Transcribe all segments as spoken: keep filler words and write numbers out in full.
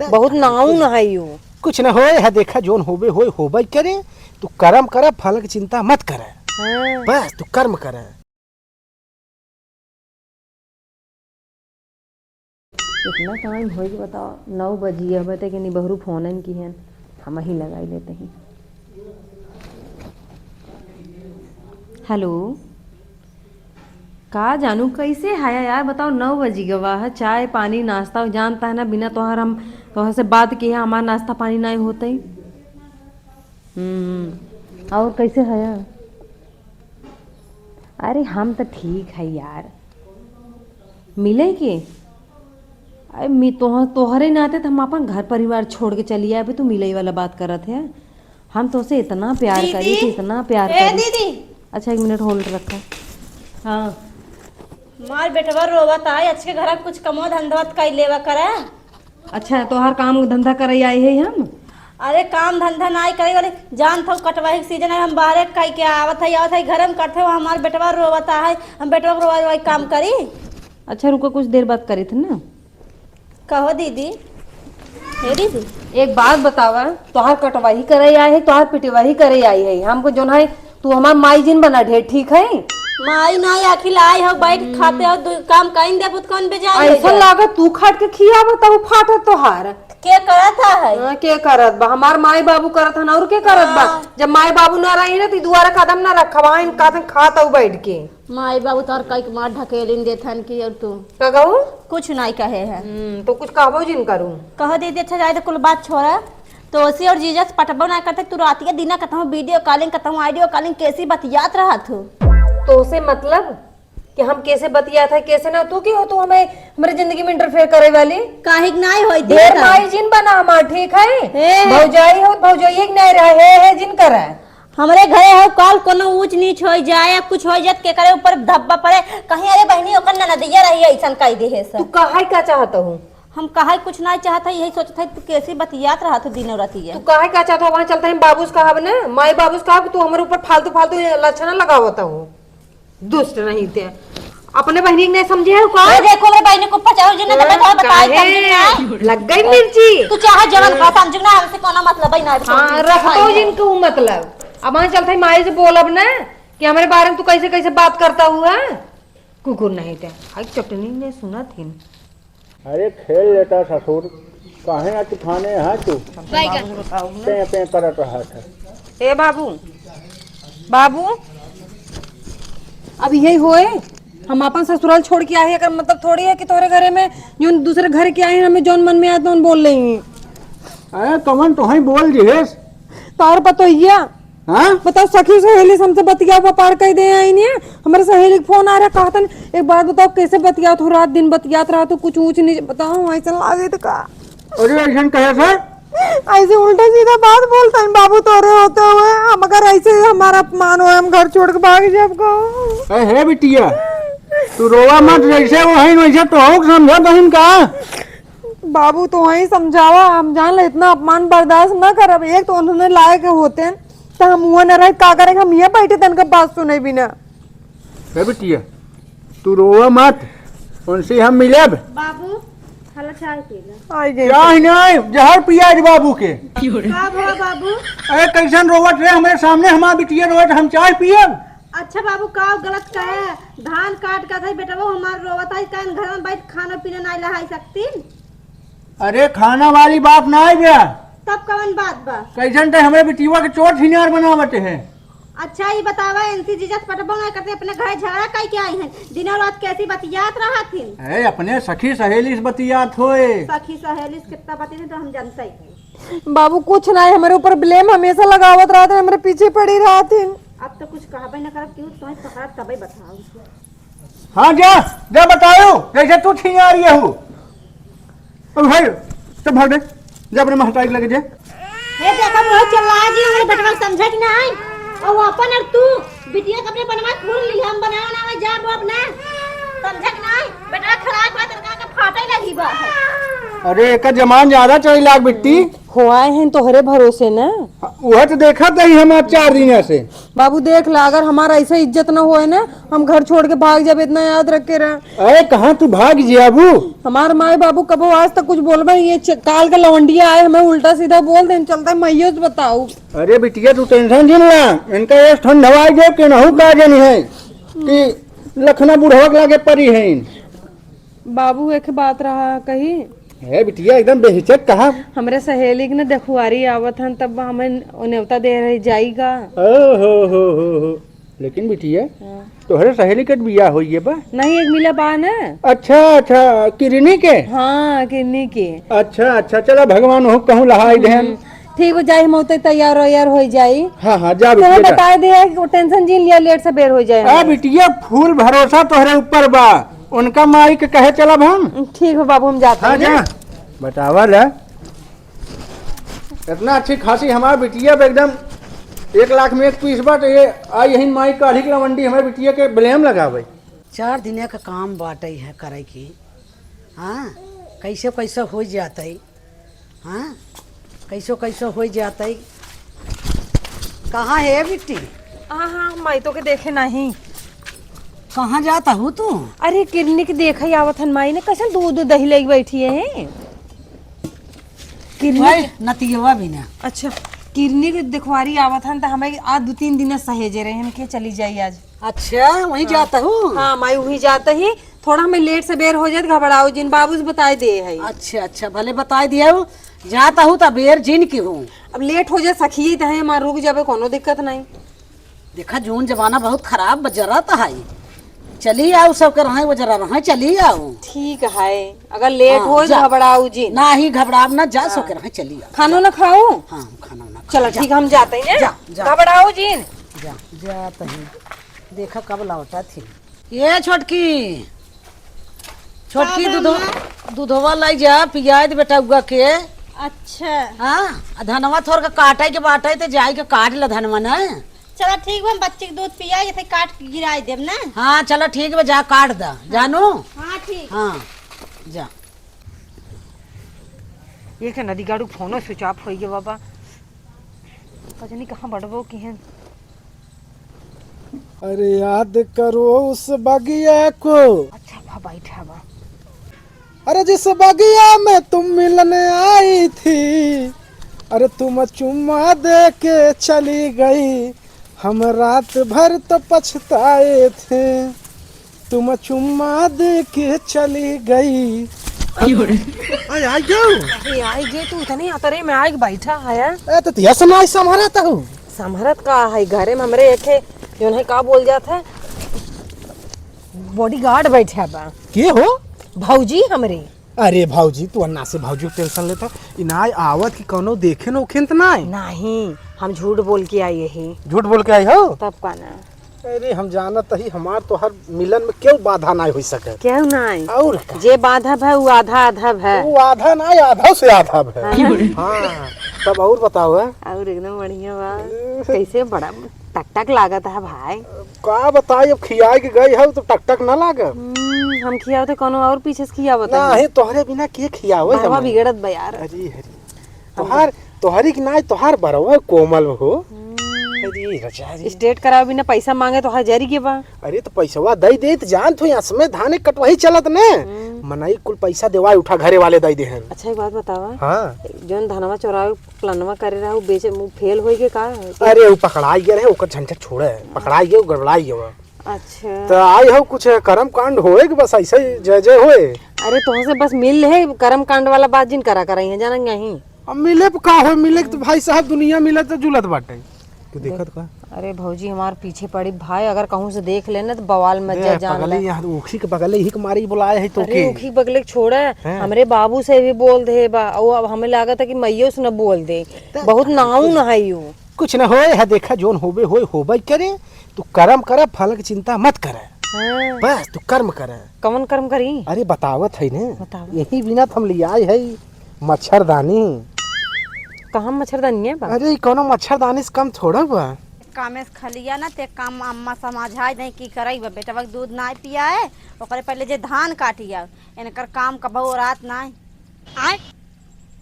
त बहुत नाउन है यो। कुछ न होए है, देखा, जोन होबे होए, होबे करे। तू करम करा, फल की चिंता मत करा। हाँ। बस तू कर्म करा। इतना टाइम होइ गया, बताओ, नौ बजी है, बते कि नहीं, बहरू फोन किहन, हम ही लगाई लेते हैं। हेलो, का जानू कैसे हया यार, बताओ, नौ बजी गवा है, चाय पानी नाश्ता जानता है ना, बिना तोहर हम, तोहर से बात किया हमार नाश्ता पानी नहीं होते। हम्म, और कैसे हया? अरे हम तो ठीक है यार, मिले के? अरे मी-, तोह-, तोहरे नाते तो हम अपन घर परिवार छोड़ के चली आए, अभी तू मिले वाला बात करत है। हम तोसे इतना प्यार दीदी, करी थी, इतना प्यार ए करी। दीदी। अच्छा, एक मिनट होल्ड रखा। हाँ। मार बेटवा रोवत आए, अच्छे घर कुछ कमो धंधा कर लेवा करा। अच्छा, तोहार काम धंधा करे आई है हम? अरे काम धंधा नाई करे वाले, जान थो कटवाई के सीजन है, हम बाहरे कई के आवत है, आवत है, घर में करते हो, हमार बेटवा रोवत है, हम बेटवा को रोवाई रोवाई काम करी। अच्छा रुको, कुछ देर बात करी थे ना। कहो दीदी। हे दीदी, एक बात बतावा, तोहार कटवाही करे आई है, तोहार पिटवाही करे आई है? हमको जोन है, तू हमार माई जिन बना ढेर, ठीक है? माई ना आखिर आई हो, बैठ खाते हो, दू काम कहीं दे, बुत कौन बेजाय हो ऐसा जाए? लागत तू खाट के खिया बताऊ फाटत तोहार। के करत है? हाँ, के करत बा? हमार माई बाबू करत हन, और के करत बा? हाँ। जब माई बाबू ना रही ना, तो दुआरा कदम ना रखा, वहाँ इन खाते खात हूँ बैठ के। माई बाबू तोहर कई के मार ढकेलिन देथन की, और तू? का कहू? कुछ नाई कहे है। हम्म, तो कुछ कहबो जिन करू। कह दे दे, अच्छा जाए तो कुल बात छोड़ा। तो ओसी और जीजा से पटबो ना करते, तू रात के दिना कहता हूँ वीडियो कॉलिंग, कहता हूँ ऑडियो कॉलिंग, कैसी बतियात रहा तू? तो उसे मतलब कि हम कैसे बतियात है, कैसे ना, तू के हो, तू हमें, हमारे जिंदगी में इंटरफेयर करे वाली? काहे के नाई होई ढेर तो? माई जिन बना हमार, ठीक है? हे, हे। भौजाई हो, भौजाई के नाई रहा, हे, हे जिन करा। हमरे घरे हो, काल कोनो ऊंच नीच होई जाए या कुछ होई जाए, केकरे ऊपर धब्बा पड़े, कहीं, "अरे बहनी, ओकर ननदिया रही, ऐसन कह दे है तू सब।" काहे का चाहत हो? हम काहे कुछ ना चाहत है, यही सोचत है तू कैसे बतियात रहत हो दिनों रातिया। तू काहे का चाहत हो? वहाँ चलते हैं बाबूस कहब ना, माई बाबूस कहब कि तू हमारे ऊपर फालतू फालतू ये लक्षण लगावत हो। दुष्ट नहीं ते। अपने बहनी के नहीं समझे हो का? ए, देखो, हमरे बहनी को ऊपर चढ़ो, जिन्हें तो हाँ, बताओ, बताओ, काहे? समझी ना। लग गई मिर्ची। तू चाहे जवन खा, समझू ना, हमसे कोनो मतलब ही ना है, हाँ, समझी। रख दो भाई, जिनको मतलब। अब वहाँ चलते हैं, माई से बोलब ना कि हमारे बारे में तू कैसे, कैसे बात करता हुआ। कुकुर नहीं ते। आई चटनी ने सुना थी। अरे खेल लेता ससुर, काहे ना तूफाने है तू? बैगन। पे, पे करत रहा था। ए बाबू, बाबू, अब यही होए, हम अपन ससुराल छोड़ के आए हैं, एकर मतलब थोड़ी है कि तोहरे घरे में जौन दूसरे घर के आए हैं, हमें जौन मन में आए तौन बोल लेंगे। अरे कमन तो ही बोल दिहेस। तोहर पतोहिया। हाँ? बताओ, सखी सहेली से हमसे बतिया व्यापार कर दे आई नहीं। हमारे सहेली के फोन आ रहा, कहतन, एक बात बताओ, कैसे बतियात हो, रात दिन बतियात रहा तो कुछ ऊंच नीच बताओ, ऐसा लागे तो का? अरे ऐसा कहे से? ऐसे उल्टा सीधा बात बोलता है बाबू, तोरे होते हुए हम अगर ऐसे हमारा अपमान हो, हम घर छोड़ के भाग जाब का? ए, हे बिटिया, तू रोवा मत, जैसे वो है वैसे तो हो, समझा बहन का? बाबू तो वही समझावा, हम जान ले इतना अपमान बर्दाश्त ना करब। एक तो उन्होंने लाए के होते हैं, तो हम हुआ न रहे, का करेंगे, हम ये बैठे थे इनका बात सुने बिना। हे बिटिया, तू रोवा मत, उनसे हम मिलब। बाबू, हला चाय पी ला। आई गई। चाय नहीं, जहर पिया आज बाबू के। का भवा बाबू? अरे कैसन रोवत रे, हमारे सामने हमार बिटिया रोवत, हम चाय पियब? अच्छा बाबू, का गलत कहे? धान काट का था बेटवा हमार रोवत है, काहे घर में बैठ खाना पीना नहीं लहाई सकती? अरे खाना वाली बात ना है बे। तब कवन बात बा? कैसन ते हमरे बिटिया के चोट हिनार बनावत है। अच्छा, ई बतावा, इनसे जीजा से पटबो ना करते, अपने घरे झगड़ा कई के आई हैं? दिनों रात कैसी बतियात रहत हिन? ए, अपने सखी सहेली से बतियात होए। सखी सहेली से कितना बतियात तो हम जानते ही हैं। बाबू, कुछ ना है, हमारे ऊपर ब्लेम हमेशा लगावत रहत है, हमारे पीछे पड़ी रहत है। अब तो कुछ कहबे ना करब, क्यों तो पकड़ा तबे बताओ। हाँ, जा, जा बताओ, जैसे तू छिनारी हो। अब भाई, चल भाग दे, जा अपने महतारी लगे जा। हे देखो, बहुत चिल्ला जी, हमरे बेटवा के समझे कि नहीं? और वो अपन और तू, बिटिया के अपने बनवा खुल ली, हम बनावे ना आवे, जा वो अपना, समझे कि नहीं? बेटवा खराब बात करके फाटे लगी बा। अरे, एकर जमान ज्यादा चढ़ी लाग बिट्टी। खोआए हैं तोहरे भरोसे न। हाँ, उहे तो देखत ही हम आज चार दिन से। बाबू देख ला, अगर हमार ऐसे इज्जत न होए न, हम घर छोड़ के भाग जाबे, इतना याद रख के रह। अरे कहाँ तू भाग जियाबू? हमार माई बाबू कबो आज तक कुछ बोलबे, ये च-, काल के लवंडिया आए, हमें उल्टा सीधा बोल देन, चलता है मैयो से बताऊ। अरे बिटिया तू tension जिन ला, इनका ये ठंडवा जो के नहू का जनी है कि लखना बुढ़वा के लागे परी है। बाबू, एक बात रहा कही। हे बिटिया, एकदम बेहिचक कहा। हमरे सहेली के न देखुआरी आवत हन, तब हमें नेवता दे रही जाई का? ओ हो हो हो हो। लेकिन बिटिया, हाँ। तोहरे सहेली के बियाह होइए बा? नहीं, एक मिला बा न। अच्छा, अच्छा, किरनी के? हाँ, किरनी के। अच्छा, अच्छा, चला भगवान हो कहूँ लहाई देहन। हम्म, ठीक हो जाई, हम होते तैयार वैयार हो जाई। हाँ, हाँ, जा तोहे बिटिया, जा। बताए दे, वो tension जिन लिया, लेट सबेर हो जाए आ हमारे। बिटिया, full भरोसा तोहरे ऊपर बा। उनका माई के कहे चलब हम। ठीक हो बाबू, हम जाते हाँ, हैं। जा। बतावा ले। इतना अच्छी खासी हमार बिटिया पे एकदम एक लाख में एक piece बा, तो ये आई यही माई काढ़ी के लवंडी हमारे बिटिया के blame लगावे। चार दिने का काम बाटे है करे की। हाँ, कैसे कैसे हो जाते। हाँ, कैसो कैसो हो जातई। कहाँ है बिट्टी? हाँ, हाँ, माई तो के देखे नहीं। कहाँ जात हू तू? अरे, किरनी के देखे आवत हन माई ने, कैसन दूध दही लेके बैठी है। किरनी वही के नतियवा भी ना। अच्छा, किरनी के देखवारी आवत हन, त हमें आज दो तीन दिन सहेजे रहे, हम के चली जाई आज। अच्छा, वहीं हाँ। जात हू? हाँ, माई वहीं जात ही। थोड़ा हमें लेट सबेर हो जाए, घबराओ जिन, बाबू से बताए दे है। अच्छा, अच्छा, भले बताए दिया हूँ, जात हूँ त बेर जिन की हूँ। अब लेट हो जाए सखी, त है हमार रुक जाबे, कोनो दिक्कत नहीं। देखा, जून जमाना बहुत खराब बजरत है, चली आओ, सब कर रहे वो जरा रहे, चली आओ। ठीक है, अगर लेट हाँ, हो जा। घबराओ जिन। ना ही घबराब ना, जा हाँ। सब कर रहे, चली आओ। खानो ना खाओ? हाँ, खाना ना खाओ। चलो जा। ठीक, हम जाते हैं। जा, जा। घबराओ जिन। जा, जात ही। देखा कब लौटा थी। ये छोटकी, छोटकी का दूधो-, बा माँ? दूधवा लाई जा, पियाए दे बेटा उगा के। अच्छा। हाँ, आ धनवा थोड़ के काटे के बाटे, तो जाई के काट ले धनवा न। चला ठीक बा, हम बच्ची के दूध पियाई, जैसे काट के गिराई देब ना। हाँ, चला ठीक बा, जा काट दा, जानू। हाँ, ठीक। हाँ, जा। ये के नदी गाड़ू फोनो switch off होई गे बाबा। पता नहीं कहाँ बड़बो की हैं। अरे याद करो उस बगिया को। अच्छा, बा बैठा बा। अरे जिस बगिया में तुम मिलने आई थी, अरे तुम चुम्मा दे के चली गई, हम रात भर तो पछताए थे, तुम चुम्मा दे के चली गई। की हो रे? अरे, आई गयो। अरे, आई गए तू, इतने अतरे में आइके बैठा है। ए, तो तिया से ना आई संभरत हूँ। संभरत का है, घरे में हमरे एक है, जौन है का बोल जात है, bodyguard बैठा बा। के हो? भौजी हमरे। अरे भौजी, तू अन्ना से भौजी के tension लेत हो। इनाय आवत कि कौनो देखे नोखे त नाय? नहीं, हम झूठ बोल के आई यही। झूठ बोल के आई हो? तब का ना? अरे हम जानत ही, हमार तोहर मिलन में केहू बाधा नाय होई सके। केहू नाय। और का? जे बाधा भय, उ आधा आधा भय। उ आधा नाय, आधा से आधा भय। हाँ। हाँ, तब और बताओ, है? और एकदम बढ़िया बा। कैसे बड़ा टकटक लागत है भाई। का बताई, अब खियाए के गई है तो टकटक ना लागे। हम्म, हम खियाओ तो कोनो और पीछे से खियावत है। नहीं, तोहरे बिना के खियावे बरवा हमें? बिगड़त बा यार। अरे, अरे। हम तोहार, तोहरी के नाय, तोहार बरवा कोमल हो। हम्म। अरे, रजा रे। Straight करावे बिना पैसा मांगे तो हजारी के बा। अरे, तो पैसवा दई देत, जानत हो, असमे धाने कटवाही चलत ने। हम्म। मनई कुल पैसा देवाए उठा, घरे वाले दई देहन। अच्छा, एक बात बतावा। हाँ। जौन धनवा चोरावे प्लानवा करे रहा, उ बेचे, उ फेल होई के का? अरे, उ पकड़ाई गए रहे, ओकर झंझट छोड़े। पकड़ाई गए, उ गड़बड़ाई गए। अच्छा। त आई हो कुछ कर्म कांड होए के बस ऐसे ही जय जय होए। अरे, तोहसे बस मिल ले, कर्म कांड वाला बात जिन करा कराई है, जाना नहीं। अब मिले पे का हो, मिले के तो भाई साहब दुनिया मिलत जुलत बाटे। तू देखत का? अरे भौजी, हमार पीछे पड़ी भाई, अगर कहूँ से देख लेना तो बवाल मच दे, जाए, जान पगली, ले। यहाँ ऊखी के बगले ही के मारे ही बुलाए है तो अरे, के? ऊखी के बगले के छोड़ा, हैं? हमरे बाबू से भी बोल दे बा, वो अब हमें लागत है कि मैयो से न बोल दे, त बहुत नाउन है यू। कुछ न होए है, देखा, जोन होबे होए, होबे करे। तू कर्म करा, फल की चिंता मत करे। हाँ। बस तू कर्म करे। कवन कर्म करी? अरे बतावत है ने। बतावा। यही बिना त हम लियाए है मच्छरदानी। कहाँ मच्छरदानी है बा? अरे, ई कौनो मच्छरदानी से कम थोड़ा बा। कामे से खलिया ना, ते काम अम्मा समझाए नहीं की करई बा। बेटवा के दूध ना पियाए, ओकरे पहले जे धान काटिया, इनकर काम कबो रात ना। आय।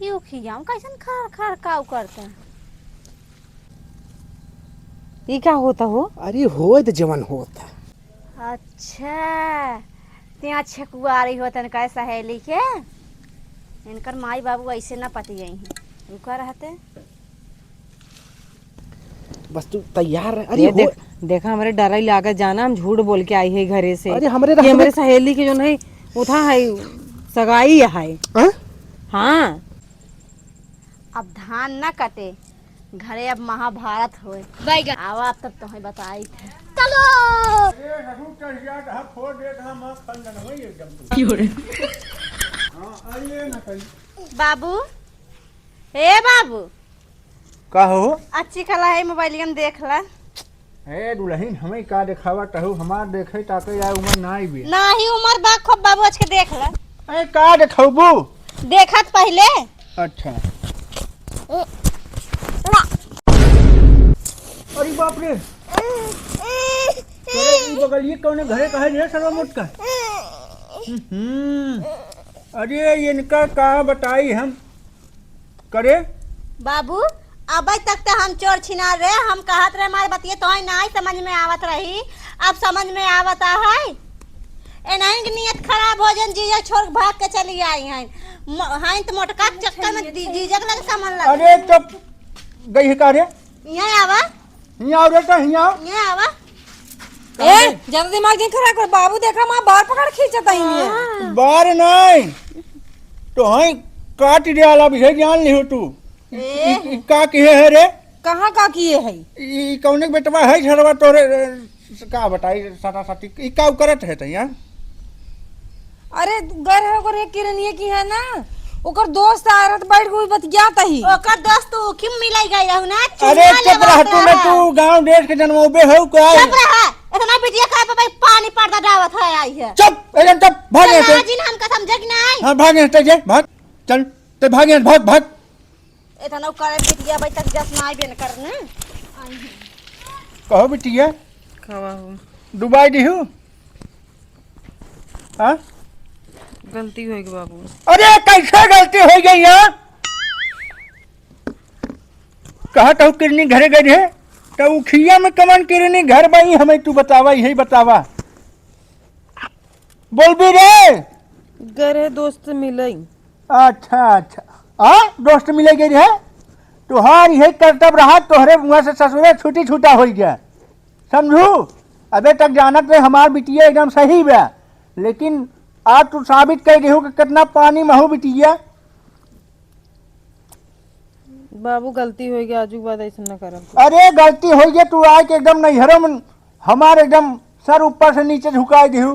ई उखिया में कैसन खर खर काऊ करता? ई का होता हो? अरे होए त जवन होता। अच्छा, ते अच्छे कुआरी होतन का सहेली के? इनकर माई बाबू ऐसे ना पतियई हैं। रुका रहते। बस तू तैयार रह। अरे ये हो देख, देखा, हमरे डराई लागत जाना, हम झूठ बोल के आई है घरे से। अरे हमरे कि रहते हमरे में सहेली के जो नहीं, उठा है, सगाई है। हाँ? हाँ। अब धान ना कटे, घरे अब महाभारत होए। बैगन। आवा, अब तब तोहे बताई थे। चलो। अरे ससुर चढ़ गया, तो हाथ फोड़ दे, तो हम आँख फाड़ लेना, वही एकदम तू। क्यों रे? हाँ, आइए ना कहीं। बाबू, ए बाबू। का हो? अच्छी कला है, मोबाइलिया में देख ला। ए दुलहिन, हमें का देखावा टहू, हमार देखे ताके या उमर ना आई बे। नाही उमर बा, खूब बाबू आज के देख ला। ए का देखौबू? देखत पहिले। अच्छा। अरे बाप रे। अरे ई बगलिए कौने घरे का है रे सरवा मोटका? हम्म। अरे इनका का बताई हम। करे? बाबू, अबै तक त हम चोर छिनार रहे, हम कहत रहे हमार बतिया तोहई नाहीं समझ में आवत रही, अब समझ में आवत है। एनहीं के नियत खराब हो जन, जीजा छोड़ के भाग के चली आई हैं। म-, हैं त मोटका के चक्कर में जी-, जीजा के लगे सामान लग। अरे चुप, गई है का रे? यहाँ आवा। हियाँ आओ बेटा, हियाँ आओ। हियाँ आवा। ए, ज्यादा दिमाग जिन खराब कर, बाबू देखा माँ बार पकड़ खींचत ही है। बार नहीं, तोहई काट डालब, ये जान लिहो तू। ए। ई, ई का किहे है रे? कहाँ का किहे है? ई कौने के बेटवा है झरवा तोरे, ए, का बताई, सटा सटी, ई का करत है तैया? अरे, घर है ओकर एक किरनिया की है ना, ओकर दोस्त आ रहत, बैठ के बतियात ही। ओकर दोस्त तू उखी मिलाई गई रहू ना, अरे चुम्मा चुप रह लेवत तू, ना रहा। तू गाँव देश के जनमौबे हो का? चुप रहा, इतना बिटिया का पे भाई पानी पर्दा डावत है आई है। चुप, एकदम चुप, भाग तो यहाँ से। ना जिन हमका समझे कि नहीं? हाँ, भाग यहाँ से, भाग, चल, ते भाग यहाँ से, भाग, भाग। इतना करे बिटिया भाई तक जस ना आई बेन करने। कहो बिटिया। कवा हो? डुबाई दिहू? हाँ? गलती होइ गई बाबू। अरे कैसे गलती होइ गई यहाँ? कहा कहू किरनी घरे गई रहे, तो उखिया में कमन किरनी घर बई हमें तू बतावा, यही बतावा। बोलबी रे। गए रहे दोस्त मिलई। अच्छा, अच्छा। आ, दोस्त मिले गई रहे? तोहार यही करतब रहा, तोहरे मुँह से ससुरे छुट्टी छूटा होइ गया। समझू? अबे तक जानत रहे हमार बिटिया एकदम सही बा, लेकिन आज तू साबित कर देहू कि कितना पानी महू बिटिया। बाबू, गलती होइ गया, आजू के बाद ऐसा न करब। अरे, गलती होइ गया, तू आए के एकदम नैहरों में हमार एकदम सर ऊपर से नीचे झुकाई दिहू।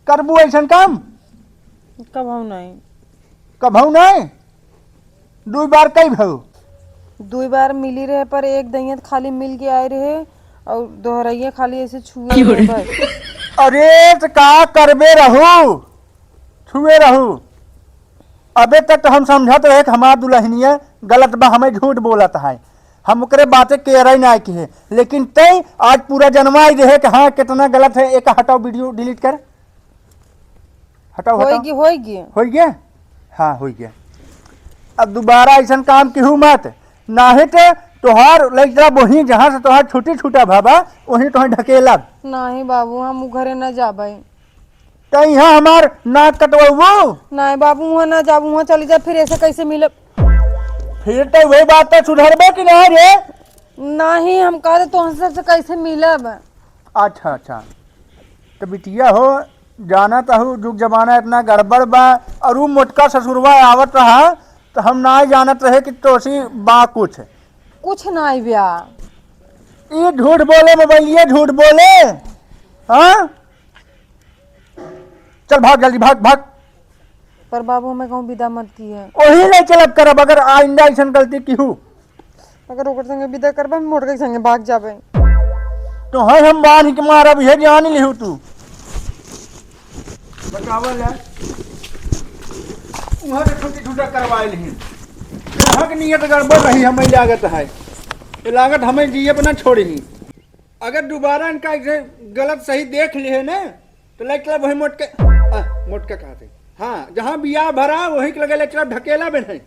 करबू ऐसन काम? कबहू नहीं। कबहू नहीं? दुई बार कई भऊ? दुई बार मिली रहे, पर एक दहिया खाली मिल के आए रहे और दोहरैया खाली ऐसे छुए रहे बस। अरे, त का करबे रहू? छुए रहू। अबे तक तो हम समझत रहे कि हमार दुलहिनिया गलत बा, हमें झूठ बोलत है, हम ओकरे बाते केरई ना किहे, लेकिन तई आज पूरा जनवाई देहे कि हाँ, कितना गलत है। एक हटाओ, video delete कर, हटाओ, होई हटाओ। गी, होई गी। होई गया? हाँ, होई गया। अब दोबारा ऐसन काम किहू मत, नाहीं तो तोहार लइका वहीं, जहाँ से तोहार छुट्टी छूटा भाबा, वहीं तोहें ढकेलब। नाहीं बाबू, हम उ घरे न जाबे। त इहाँ हमार नाक कटवउबू? नाहीं बाबू, उहाँ ना जाबू, उहाँ चली जा, फिर ऐसे कैसे मिलब? फिर त वही बात त सुधरबे कि नाहीं रे? नाहीं, हम कहते तोहसे से कैसे मिलब? अच्छा, अच्छा। त बिटिया हो, जानत हऊ, जुग जमाना इतना गड़बड़ बा, और उ मोटका ससुरवा आवत रहा, त हम नाहीं जानत रहे कि तोसी बा कुछ। कुछ नाहीं ब्या। ई झूठ बोले, मोबाइलिया झूठ बोले, हाँ? चल भाग जल्दी, भाग, भाग। पर बाबू हमें कहूँ विदा मत किहे। ओही नहीं चलब करब, अगर आइंदा ऐसन गलती किहू। अगर ओकर संगे विदा करबे, हम मोटका के संगे भाग जाबे। तोहई हम बांध के मारब, ये जान लिहू तू। बतावा ले। उहाँ से छुट्टी छूटा करवाए लिही। तोहक नियत गड़बड़ रही, हमें लागत है। ये लागत हमें जिए पर ना छोड़ी। अगर दोबारा इनका ऐसे गलत सही देख लिहे ना, तो लाइक क्लब वही मोटके, आ, मोटका कहते। हाँ, जहाँ बियाह भरा, वहीं के लगे ले चला ढकेला बन्है।